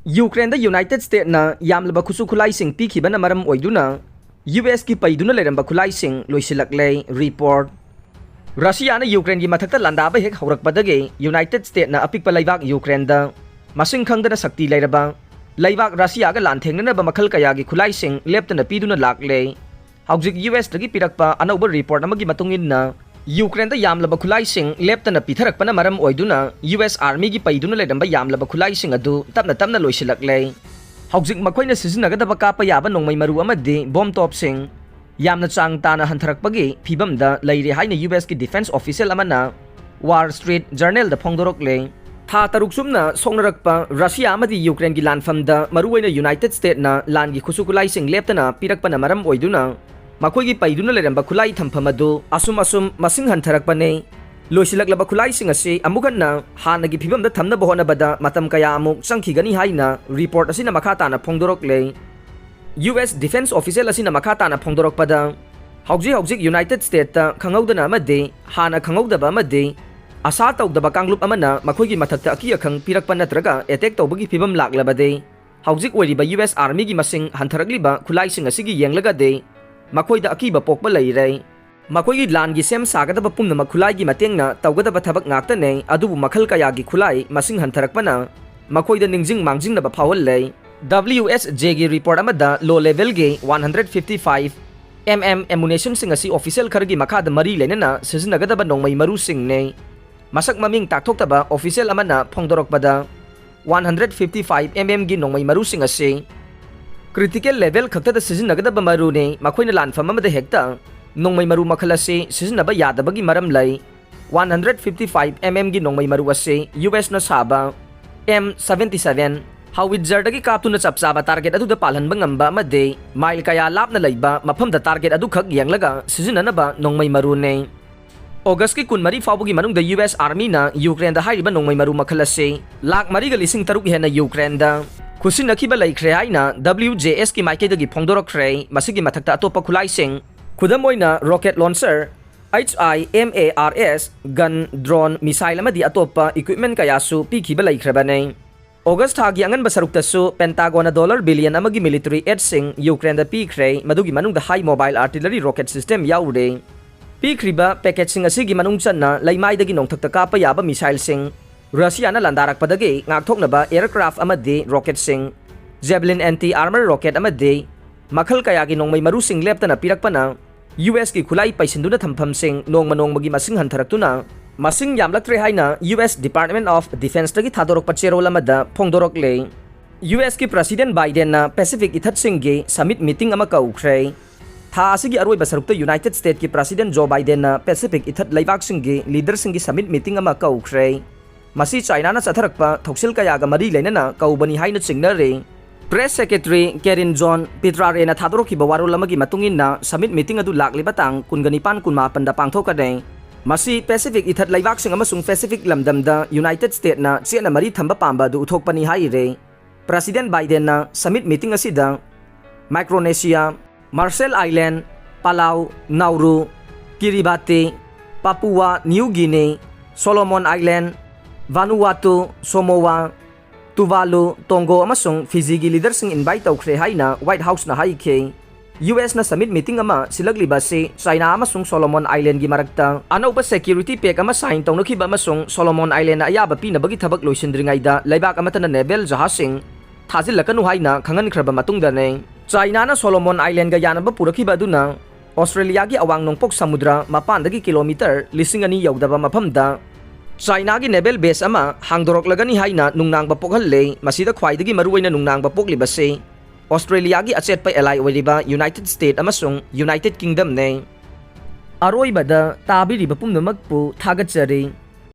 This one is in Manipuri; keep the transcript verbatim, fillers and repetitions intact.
ꯌꯨꯀ꯭ꯔꯦꯟꯗ ꯌꯨꯅꯥꯏꯇꯦꯗ ꯁ꯭ꯇꯦꯠꯅ ꯌꯥꯝꯂꯕ ꯈꯨꯠꯁꯨ ꯈꯨꯠꯂꯥꯏꯁꯤꯡ ꯄꯤꯈꯤꯕꯅ ꯃꯔꯝ ꯑꯣꯏꯗꯨꯅ ꯌꯨ ꯑꯦꯁꯀꯤ ꯄꯩꯗꯨꯅ ꯂꯩꯔꯝꯕ ꯈꯨꯠꯂꯥꯏꯁꯤꯡ ꯂꯣꯏꯁꯤꯜꯂꯛꯂꯦ꯫ ꯔꯤꯄꯣꯔꯠ꯫ ꯔꯁꯤꯌꯥꯅ ꯌꯨꯀ꯭ꯔꯦꯟꯒꯤ ꯃꯊꯛꯇ ꯂꯥꯟꯗꯥꯕ ꯍꯦꯛ ꯍꯧꯔꯛꯄꯗꯒꯤ ꯌꯨꯅꯥꯏꯇꯦꯗ ꯁ꯭ꯇꯦꯠꯅ ꯑꯄꯤꯛꯄ ꯂꯩꯕꯥꯛ ꯌꯨꯀ꯭ꯔꯦꯟꯗ ꯃꯁꯤꯡ ꯈꯪꯗꯅ ꯁꯛꯇꯤ ꯂꯩꯔꯕ ꯂꯩꯕꯥꯛ ꯔꯁꯤꯌꯥꯒ ꯂꯥꯟꯊꯦꯡꯅꯅꯕ ꯃꯈꯜ ꯀꯌꯥꯒꯤ ꯈꯨꯠꯂꯥꯏꯁꯤꯡ ꯂꯦꯞꯇꯅ ꯄꯤꯗꯨꯅ ꯂꯥꯛꯂꯦ꯫ ꯍꯧꯖꯤꯛ ꯌꯨ ꯑꯦꯁꯇꯒꯤ ꯄꯤꯔꯛꯄ ꯑꯅꯧꯕ ꯔꯤꯄꯣꯔꯠ ꯑꯃꯒꯤ ꯃꯇꯨꯡ ꯏꯟꯅ, ꯌꯨꯀ꯭ꯔꯦꯟꯗ ꯌꯥꯝꯂꯕ ꯈꯨꯠꯂꯥꯏꯁꯤꯡ ꯂꯦꯞꯇꯅ ꯄꯤꯊꯔꯛꯄꯅ ꯃꯔꯝ ꯑꯣꯏꯗꯨꯅ ꯌꯨ ꯑꯦꯁ ꯑꯥꯔꯃꯤꯒꯤ ꯄꯩꯗꯨꯅ ꯂꯩꯔꯝꯕ ꯌꯥꯝꯂꯕ ꯈꯨꯠꯂꯥꯏꯁꯤꯡ ꯑꯗꯨ ꯇꯞꯅ ꯇꯞꯅ ꯂꯣꯏꯁꯤꯜꯂꯛꯂꯦ꯫ ꯍꯧꯖꯤꯛ ꯃꯈꯣꯏꯅ ꯁꯤꯖꯤꯟꯅꯒꯗꯕ ꯀꯥꯞꯄ ꯌꯥꯕ ꯅꯣꯡꯃꯩ ꯃꯔꯨ ꯑꯃꯗꯤ ꯕꯣꯝ ꯇꯣꯞꯁꯤꯡ ꯌꯥꯝꯅ ꯆꯥꯡ ꯇꯥꯅ ꯍꯟꯊꯔꯛꯄꯒꯤ ꯐꯤꯕꯝꯗ ꯂꯩꯔꯦ ꯍꯥꯏꯅ ꯌꯨ ꯑꯦꯁꯀꯤ ꯗꯤꯐꯦꯟꯁ ꯑꯣꯐꯤꯁꯤꯌꯦꯜ ꯑꯃꯅ ꯋꯥꯜ ꯁ꯭ꯇ꯭ꯔꯤꯠ ꯖꯔꯅꯦꯜꯗ ꯐꯣꯡꯗꯣꯔꯛꯂꯦ꯫ ꯊꯥ ꯇꯔꯨꯛ ꯆꯨꯞꯅ ꯁꯣꯛꯅꯔꯛꯄ ꯔꯁꯤꯌꯥ ꯑꯃꯗꯤ ꯌꯨꯀ꯭ꯔꯦꯟꯒꯤ ꯂꯥꯟꯐꯝꯗ ꯃꯔꯨꯑꯣꯏꯅ ꯌꯨꯅꯥꯏꯇꯦꯗ ꯁ꯭ꯇꯦꯠꯅ ꯂꯥꯟꯒꯤ ꯈꯨꯠꯁꯨ ꯈꯨꯠꯂꯥꯏꯁꯤꯡ ꯂꯦꯞꯇꯅ ꯄꯤꯔꯛꯄꯅ ꯃꯔꯝ ꯑꯣꯏꯗꯨꯅ ꯃꯈꯣꯏꯒꯤ ꯄꯩꯗꯨꯅ ꯂꯩꯔꯝꯕ ꯈꯨꯠꯂꯥꯏ ꯊꯝꯐꯝ ꯑꯗꯨ ꯑꯁꯨꯝ ꯑꯁꯨꯝ ꯃꯁꯤꯡ ꯍꯟꯊꯔꯛꯄꯅꯤ꯫ ꯂꯣꯏꯁꯤꯜꯂꯛꯂꯕ ꯈꯨꯠꯂꯥꯏꯁꯤꯡ ꯑꯁꯤ ꯑꯃꯨꯛ ꯍꯟꯅ ꯍꯥꯟꯅꯒꯤ ꯐꯤꯕꯝꯗ ꯊꯝꯅꯕ ꯍꯣꯠꯅꯕꯗ ꯃꯇꯝ ꯀꯌꯥ ꯑꯃꯨꯛ ꯆꯪꯈꯤꯒꯅꯤ ꯍꯥꯏꯅ ꯔꯤꯄꯣꯔꯠ ꯑꯁꯤꯅ ꯃꯈꯥ ꯇꯥꯅ ꯐꯣꯡꯗꯣꯔꯛꯂꯦ꯫ ꯌꯨ ꯑꯦꯁ ꯗꯤꯐꯦꯟꯁ ꯑꯣꯐꯤꯁꯤꯌꯦꯜ ꯑꯁꯤꯅ ꯃꯈꯥ ꯇꯥꯅ ꯐꯣꯡꯗꯣꯔꯛꯄꯗ, ꯍꯧꯖꯤꯛ ꯍꯧꯖꯤꯛ ꯌꯨꯅꯥꯏꯇꯦꯗ ꯁ꯭ꯇꯦꯠꯇ ꯈꯪꯍꯧꯗꯅ ꯑꯃꯗꯤ ꯍꯥꯟꯅ ꯈꯪꯍꯧꯗꯕ ꯑꯃꯗꯤ ꯑꯁꯥ ꯇꯧꯗꯕ ꯀꯥꯡꯂꯨꯞ ꯑꯃꯅ ꯃꯈꯣꯏꯒꯤ ꯃꯊꯛꯇ ꯑꯀꯤ ꯑꯈꯪ ꯄꯤꯔꯛꯄ ꯅꯠꯇ꯭ꯔꯒ ꯑꯦꯇꯦꯛ ꯇꯧꯕꯒꯤ ꯐꯤꯕꯝ ꯂꯥꯛꯂꯕꯗꯤ, ꯍꯧꯖꯤꯛ ꯑꯣꯏꯔꯤꯕ ꯌꯨ ꯑꯦꯁ ꯑꯥꯔꯃꯤꯒꯤ ꯃꯁꯤꯡ ꯍꯟꯊꯔꯛꯂꯤꯕ ꯈꯨꯠꯂꯥꯏꯁꯤꯡ ꯑꯁꯤꯒꯤ ꯌꯦꯡꯂꯒꯗꯤ ꯃꯈꯣꯏꯗ ꯑꯀꯤꯕ ꯄꯣꯛꯄ ꯂꯩꯔꯦ꯫ ꯃꯈꯣꯏꯒꯤ ꯂꯥꯟꯒꯤ ꯁꯦꯝ ꯁꯥꯒꯗꯕ ꯄꯨꯝꯅꯃꯛ ꯈꯨꯠꯂꯥꯏꯒꯤ ꯃꯇꯦꯡꯅ ꯇꯧꯒꯗꯕ ꯊꯕꯛ ꯉꯥꯛꯇꯅꯦ, ꯑꯗꯨꯕꯨ ꯃꯈꯜ ꯀꯌꯥꯒꯤ ꯈꯨꯠꯂꯥꯏ ꯃꯁꯤꯡ ꯍꯟꯊꯔꯛꯄꯅ ꯃꯈꯣꯏꯗ ꯅꯤꯡꯁꯤꯡ ꯃꯥꯡꯖꯤꯡꯅꯕ ꯐꯥꯎꯍꯜꯂꯦ꯫ ꯗꯕ꯭ꯂꯤꯎ ꯑꯦꯁ ꯖꯦꯒꯤ ꯔꯤꯄꯣꯔꯠ ꯑꯃꯗ ꯂꯣ ꯂꯦꯚꯦꯜꯒꯤ one hundred fifty five M M ꯑꯦꯃꯨꯅꯦꯁꯟꯁꯤꯡ ꯑꯁꯤ ꯑꯣꯐꯤꯁꯤꯌꯦꯜ ꯈꯔꯒꯤ ꯃꯈꯥꯗ ꯃꯔꯤ ꯂꯩꯅꯅ ꯁꯤꯖꯤꯟꯅꯒꯗꯕ ꯅꯣꯡꯃꯩ ꯃꯔꯨꯁꯤꯡꯅꯤ꯫ ꯃꯁꯛ ꯃꯃꯤꯡ ꯇꯥꯛꯊꯣꯛꯇꯕ ꯑꯣꯐꯤꯁꯤꯌꯦꯜ ꯑꯃꯅ ꯐꯣꯡꯗꯣꯔꯛꯄꯗ, one hundred fifty five M ꯑꯦꯝꯒꯤ ꯅꯣꯡꯃꯩ ꯃꯔꯨꯁꯤꯡ ꯑꯁꯤ ꯀ꯭ꯔꯤꯇꯤꯀꯦꯜ ꯂꯦꯚꯦꯜ ꯈꯛꯇꯗ ꯁꯤꯖꯤꯟꯅꯒꯗꯕ ꯃꯔꯨꯅꯤ, ꯃꯈꯣꯏꯅ ꯂꯥꯟꯐꯝ ꯑꯃꯗ ꯍꯦꯛꯇ ꯅꯣꯡꯃꯩ ꯃꯔꯨ ꯃꯈꯜ ꯑꯁꯤ ꯁꯤꯖꯤꯟꯅꯕ ꯌꯥꯗꯕꯒꯤ ꯃꯔꯝ ꯂꯩ꯫ One hundred fifty five M ꯑꯦꯝꯒꯤ ꯅꯣꯡꯃꯩ ꯃꯔꯨ ꯑꯁꯤ ꯌꯨ ꯑꯦꯁꯅ ꯁꯥꯕ ꯑꯦꯝ ꯁꯚꯦꯟꯇꯤ ꯁꯚꯦꯟ ꯍꯥꯎꯋꯤꯠꯖꯔꯗꯒꯤ ꯀꯥꯞꯇꯨꯅ ꯆꯞ ꯆꯥꯕ ꯇꯥꯔꯒꯦꯠ ꯑꯗꯨꯗ ꯄꯥꯜꯍꯟꯕ ꯉꯝꯕ ꯑꯃꯗꯤ ꯃꯥꯏꯜ ꯀꯌꯥ ꯂꯥꯞꯅ ꯂꯩꯕ ꯃꯐꯝꯗ ꯇꯥꯔꯒꯦꯠ ꯑꯗꯨꯈꯛ ꯌꯦꯡꯂꯒ ꯁꯤꯖꯤꯟꯅꯅꯕ ꯅꯣꯡꯃꯩ ꯃꯔꯨꯅꯤ꯫ ꯑꯣꯒꯁꯀꯤ ꯀꯨꯟꯃꯔꯤ ꯐꯥꯎꯕꯒꯤ ꯃꯅꯨꯡꯗ ꯌꯨ ꯑꯦꯁ ꯑꯥꯔꯃꯤꯅ ꯌꯨꯀ꯭ꯔꯦꯟꯗ ꯍꯥꯏꯔꯤꯕ ꯅꯣꯡꯃꯩ ꯃꯔꯨ ꯃꯈꯜ ꯑꯁꯤ ꯂꯥꯈ ꯃꯔꯤꯒ ꯂꯤꯁꯤꯡ ꯇꯔꯨꯛ ꯍꯦꯟꯅ ꯌꯨꯀ꯭ꯔꯦꯟꯗ ꯈꯨꯠꯁꯤꯟꯅꯈꯤꯕ ꯂꯩꯈ꯭ꯔꯦ ꯍꯥꯏꯅ ꯗꯕ꯭ꯂꯤꯎ ꯖꯦ ꯑꯦꯁꯀꯤ ꯃꯥꯏꯀꯩꯗꯒꯤ ꯐꯣꯡꯗꯣꯔꯛꯈ꯭ꯔꯦ꯫ ꯃꯁꯤꯒꯤ ꯃꯊꯛꯇ ꯑꯇꯣꯞꯄ ꯈꯨꯠꯂꯥꯏꯁꯤꯡ, ꯈꯨꯗꯝ ꯑꯣꯏꯅ rocket launcher, H I M A R S, gun, drone, missile ꯑꯃꯗꯤ ꯑꯇꯣꯞꯄ ꯏꯀ꯭ꯋꯤꯞꯃꯦꯟ ꯀꯌꯥꯁꯨ ꯄꯤꯈꯤꯕ ꯂꯩꯈ꯭ꯔꯕꯅꯤ꯫ ꯑꯣꯒꯁ ꯊꯥꯒꯤ ꯑꯉꯟꯕ ꯁꯔꯨꯛꯇꯁꯨ ꯄꯦꯟꯇꯥꯒꯣꯟꯅ ꯗꯣꯂꯔ ꯕꯤꯂꯤꯌꯟ ꯑꯃꯒꯤ ꯃꯤꯂꯤꯇꯔꯤ ꯑꯦꯗꯁꯤꯡ ꯌꯨꯀ꯭ꯔꯦꯟꯗ ꯄꯤꯈ꯭ꯔꯦ, ꯃꯗꯨꯒꯤ ꯃꯅꯨꯡꯗ ꯍꯥꯏ ꯃꯣꯕꯥꯏꯜ ꯑꯥꯔꯇꯤꯂꯔꯤ ꯔꯣꯀꯦꯠ ꯁꯤꯁꯇꯦꯝ ꯌꯥꯎꯔꯦ꯫ ꯄꯤꯈ꯭ꯔꯤꯕ ꯄꯦꯀꯦꯖꯁꯤꯡ ꯑꯁꯤꯒꯤ ꯃꯅꯨꯡ ꯆꯟꯅ ꯂꯩꯃꯥꯏꯗꯒꯤ ꯅꯣꯡꯊꯛꯇ ꯀꯥꯞꯄ ꯌꯥꯕ ꯃꯤꯁꯥꯏꯜꯁꯤꯡ, ꯔꯁꯤꯌꯥꯅ ꯂꯥꯟꯗꯥꯔꯛꯄꯗꯒꯤ ꯉꯥꯛꯊꯣꯛꯅꯕ ꯑꯦꯌꯔꯀ꯭ꯔꯥꯐ ꯑꯃꯗꯤ ꯔꯣꯀꯦꯠꯁꯤꯡ, ꯖꯦꯕꯂꯤꯟ ꯑꯦꯟꯇꯤ ꯑꯥꯔꯃꯔ ꯔꯣꯀꯦꯠ ꯑꯃꯗꯤ ꯃꯈꯜ ꯀꯌꯥꯒꯤ ꯅꯣꯡꯃꯩ ꯃꯔꯨꯁꯤꯡ ꯂꯦꯞꯇꯅ ꯄꯤꯔꯛꯄꯅ ꯌꯨ ꯑꯦꯁꯀꯤ ꯈꯨꯠꯂꯥꯏ ꯄꯩꯁꯤꯟꯗꯨꯅ ꯊꯝꯐꯝꯁꯤꯡ ꯅꯣꯡꯃ ꯅꯣꯡꯃꯒꯤ ꯃꯁꯤꯡ ꯍꯟꯊꯔꯛꯇꯨꯅ ꯃꯁꯤꯡ ꯌꯥꯝꯂꯛꯇ꯭ꯔꯦ ꯍꯥꯏꯅ ꯌꯨ ꯑꯦꯁ ꯗꯤꯄꯥꯔꯠꯃꯦꯟ ꯑꯣꯐ ꯗꯤꯐꯦꯟꯁꯇꯒꯤ ꯊꯥꯗꯣꯔꯛꯄ ꯆꯦꯔꯣꯜ ꯑꯃꯗ ꯐꯣꯡꯗꯣꯔꯛꯂꯦ꯫ ꯌꯨ ꯑꯦꯁꯀꯤ ꯄ꯭ꯔꯁꯤꯗꯦꯟ ꯕꯥꯏꯗꯦꯟꯅ ꯄꯦꯁꯤꯐꯤꯛ ꯏꯊꯠꯁꯤꯡꯒꯤ ꯁꯃꯤꯠ ꯃꯤꯇꯤꯡ ꯑꯃ ꯀꯧꯈ꯭ꯔꯦ꯫ ꯊꯥ ꯑꯁꯤꯒꯤ ꯑꯔꯣꯏꯕ ꯁꯔꯨꯛꯇ ꯌꯨꯅꯥꯏꯇꯦꯗ ꯁ꯭ꯇꯦꯠꯀꯤ ꯄ꯭ꯔꯁꯤꯗꯦꯟ ꯖꯣ ꯕꯥꯏꯗꯦꯟꯅ ꯄꯦꯁꯤꯐꯤꯛ ꯏꯊꯠ ꯂꯩꯕꯥꯛꯁꯤꯡꯒꯤ ꯂꯤꯗꯔꯁꯤꯡꯒꯤ ꯁꯃꯤꯠ ꯃꯤꯇꯤꯡ ꯑꯃ ꯀꯧꯈ꯭ꯔꯦ꯫ ꯃꯁꯤ ꯆꯥꯏꯅꯥꯅ ꯆꯠꯊꯔꯛꯄ ꯊꯧꯁꯤꯜ ꯀꯌꯥꯒ ꯃꯔꯤ ꯂꯩꯅꯅ ꯀꯧꯕꯅꯤ ꯍꯥꯏꯅ ꯆꯤꯡꯅꯔꯦ꯫ ꯄ꯭ꯔꯦꯁ ꯁꯦꯀ꯭ꯔꯦꯇꯔꯤ ꯀꯦꯔꯤꯟ ꯖꯣꯟ ꯄꯤꯇ꯭ꯔꯥꯔꯦꯅ ꯊꯥꯗꯣꯔꯛꯈꯤꯕ ꯋꯥꯔꯣꯜ ꯑꯃꯒꯤ ꯃꯇꯨꯡ ꯏꯟꯅ, ꯁꯃꯤꯠ ꯃꯤꯇꯤꯡ ꯑꯗꯨ ꯂꯥꯛꯂꯤꯕ ꯇꯥꯡ ꯀꯨꯟꯒ ꯅꯤꯄꯥꯟ ꯀꯨꯟꯃꯥꯄꯟꯗ ꯄꯥꯡꯊꯣꯛꯀꯅꯤ꯫ ꯃꯁꯤ ꯄꯦꯁꯤꯐꯤꯛ ꯏꯊꯠ ꯂꯩꯕꯥꯛꯁꯤꯡ ꯑꯃꯁꯨꯡ ꯄꯦꯁꯤꯐꯤꯛ ꯂꯝꯗꯝꯗ ꯌꯨꯅꯥꯏꯇꯦꯗ ꯁ꯭ꯇꯦꯠꯅ ꯆꯦꯠꯅ ꯃꯔꯤ ꯊꯝꯕ ꯄꯥꯝꯕ ꯑꯗꯨ ꯎꯠꯊꯣꯛꯄꯅꯤ ꯍꯥꯏꯔꯦ꯫ ꯄ꯭ꯔꯁꯤꯗꯦꯟ ꯕꯥꯏꯗꯦꯟꯅ ꯁꯃꯤꯠ ꯃꯤꯇꯤꯡ ꯑꯁꯤꯗ Micronesia, Marshall Island, Palau, Nauru, Kiribati, Papua New Guinea, Solomon Island, Vanuatu, Samoa, Tuvalu, Tonga ꯑꯃꯁꯨꯡ ꯐꯤꯖꯤꯒꯤ ꯂꯤꯗꯔꯁꯤꯡ ꯏꯟꯚꯥꯏꯠ ꯇꯧꯈ꯭ꯔꯦ ꯍꯥꯏꯅ ꯋꯥꯏꯠ ꯍꯥꯎꯁꯅ ꯍꯥꯏꯈꯤ꯫ ꯌꯨ ꯑꯦꯁꯅ ꯁꯃꯤꯠ ꯃꯤꯇꯤꯡ ꯑꯃ ꯁꯤꯜꯂꯛꯂꯤꯕ ꯑꯁꯤ ꯆꯥꯏꯅꯥ ꯑꯃꯁꯨꯡ ꯁꯣꯂꯣꯃꯣꯟ ꯑꯥꯏꯂꯦꯟꯒꯤ ꯃꯔꯛꯇ ꯑꯅꯧꯕ ꯁꯦꯀ꯭ꯌꯨꯔꯤꯇꯤ ꯄꯦꯛ ꯑꯃ ꯁꯥꯏꯟ ꯇꯧꯅꯈꯤꯕ ꯑꯃꯁꯨꯡ ꯁꯣꯂꯣꯃꯣꯟ ꯑꯥꯏꯂꯦꯟꯅ ꯑꯌꯥꯕ ꯄꯤꯅꯕꯒꯤ ꯊꯕꯛ ꯂꯣꯏꯁꯤꯟꯗ꯭ꯔꯤꯉꯩꯗ ꯂꯩꯕꯥꯛ ꯑꯃꯠꯇꯅ ꯅꯦꯚꯦꯜ ꯖꯍꯥꯖꯁꯤꯡ ꯊꯥꯖꯤꯜꯂꯛꯀꯅꯨ ꯍꯥꯏꯅ ꯈꯪꯍꯟꯈ꯭ꯔꯕ ꯃꯇꯨꯡꯗꯅꯤ꯫ ꯆꯥꯏꯅꯥꯅ ꯁꯣꯂꯣꯃꯣꯟ ꯑꯥꯏꯂꯦꯟꯒ ꯌꯥꯅꯕ ꯄꯨꯔꯛꯈꯤꯕ ꯑꯗꯨꯅ ꯑꯣꯁꯇ꯭ꯔꯦꯂꯤꯌꯥꯒꯤ ꯑꯋꯥꯡ ꯅꯣꯡꯄꯣꯛ ꯁꯃꯨꯗ꯭ꯔ ꯃꯄꯥꯟꯗꯒꯤ ꯀꯤꯂꯣꯃꯤꯇꯔ ꯂꯤꯁꯤꯡ ꯑꯅꯤ ꯌꯧꯗꯕ ꯃꯐꯝꯗ ꯆꯥꯏꯅꯥꯒꯤ ꯅꯦꯚꯦꯜ ꯕꯦꯁ ꯑꯃ ꯍꯥꯡꯗꯣꯔꯛꯂꯒꯅꯤ ꯍꯥꯏꯅ ꯅꯨꯡꯅꯥꯡꯕ ꯄꯣꯛꯍꯜꯂꯦ꯫ ꯃꯁꯤꯗ ꯈ꯭ꯋꯥꯏꯗꯒꯤ ꯃꯔꯨꯑꯣꯏꯅ ꯅꯨꯡꯅꯥꯡꯕ ꯄꯣꯛꯂꯤꯕꯁꯤ ꯑꯣꯁꯇ꯭ꯔꯦꯂꯤꯌꯥꯒꯤ ꯑꯆꯦꯠꯄ ꯑꯦꯂꯥꯏ ꯑꯣꯏꯔꯤꯕ ꯌꯨꯅꯥꯏꯇꯦꯗ ꯁ꯭ꯇꯦꯠ ꯑꯃꯁꯨꯡ ꯌꯨꯅꯥꯏꯇꯦꯗ ꯀꯤꯡꯗꯝꯅꯤ꯫ ꯑꯔꯣꯏꯕꯗ ꯇꯥꯕꯤꯔꯤꯕ ꯄꯨꯝꯅꯃꯛꯄꯨ ꯊꯥꯒꯠꯆꯔꯤ꯫